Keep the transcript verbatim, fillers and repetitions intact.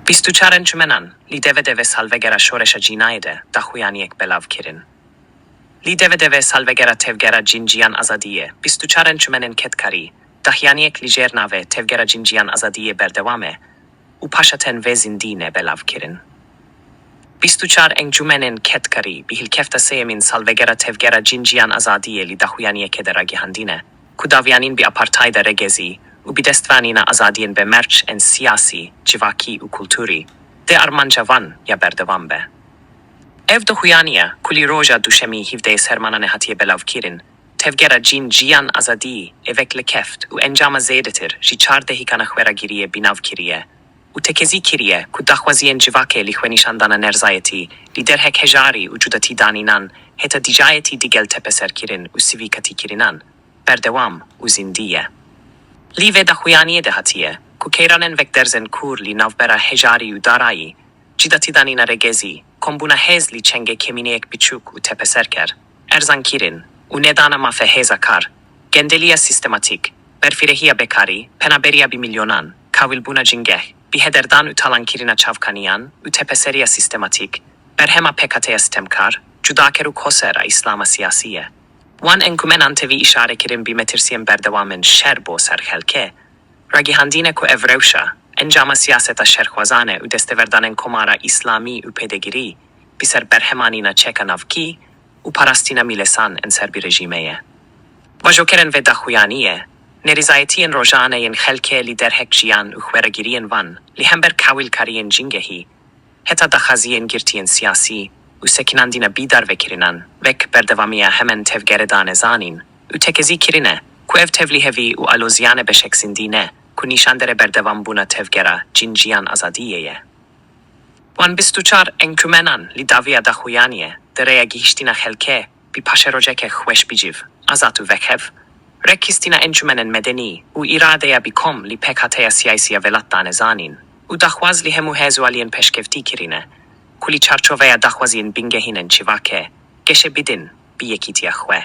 Bîst û çar encûmenan li deve deve salvegera şoreşa cînayê de daxuyaniyek belav kirin. Li deve deve salvegera tevgera cîn, jiyan, azadiyê, bîst û çar encûmenên kedkarî daxuyaniyek li jêr navê tevgera cîn, jiyan, azadiyê berdewam e û paşa tenê vê zindî ne belav kirin. Bîst û çar encûmenên kedkarî bi hilkefta sêyemîn salvegera tevgera cîn, jiyan, azadiyê li daxuyaniyekê de ragihandîne ku daxuyanîn bi apartheid a rêgezî û bi destvanîna azadiyên bi merc ên siyasî, civakî û kulturî dê armanca wan ya berdewam be. Ev daxuyaniye ku li roja duşemî hevdeyê Sermananê hatiye belavkirin, tevgera cîn, jiyan, azadî êvek li keft û encama zêdetir ji çar dehîkana xweragiriyê bi nav kiriye û tekezî kiriye ku daxwaziyên civakê li xwenîşandana nerzayetî li derhek hejarî û cudatîdanînan heta dîcayetî digel tepeserkirin û sivîkatîkirinan berdewam û zindî ye. Li vê daxuyaniyê de hatiye ku keyranên wek derzên kûr li navbera hejarî û darayî, cudatîdanîna rêgezî, kombûna hêz li çengê kemîneyek biçûk û tepeserker, erzankirin û nedana mafê hêza kar, gendelîya sîstematîk, berfirêhiya bekarî, penaberiya bi milyonan, kawilbûna cingeh, bihederdan û talankirina çavkaniyan û tepeseriya sîstematîk, berhema pêkhateya sitemkar, cudaker û koser a îslama siyasî ye. Wan encûmenan tevî îşare kirin bi metirsiyên berdewam ên şer bo ser xelkê, ragihandîne ku ev rewşa encama siyaseta şerxwazane û desteverdanên Komara Îslamî û pêdegirî bi ser berhemanîna çeka navkî û parastina mîlesan ên ser bi rejîmê ye. Vajokerên vê daxuyaniyê, nerîzayetiyên rojane yên xelkê li derhek jiyan û xweragiriyên wan li hember kawilkariyên cingehî, heta daxwaziyên girtiyên siyasî û sekinandina bi darvekirinan, wek berdewamiya hemen tevgerê dane zanîn û tekezî kirine ku ev tevlîhevî û aloziyane beşek zindî ne ku nîşanderê berdewambûna tevgera cîn, jiyan, azadiyê ye. Wan bîst û çar encûmenan li dawiya daxuyaniyê de rêya gihiştina xelkê bi paşerojeke xweş bi civ, azad û wekhev, rêxistina encûmenên medenî û îradeya bi kom li pêkhateya siyasî ya welat dane zanîn û daxwaz li hemû hêz û aliyên pêşkeftî kirine ku li çarçoveya daxwaziyên bingehîn ên civakê geşe bidin bi yekîtiya xwe.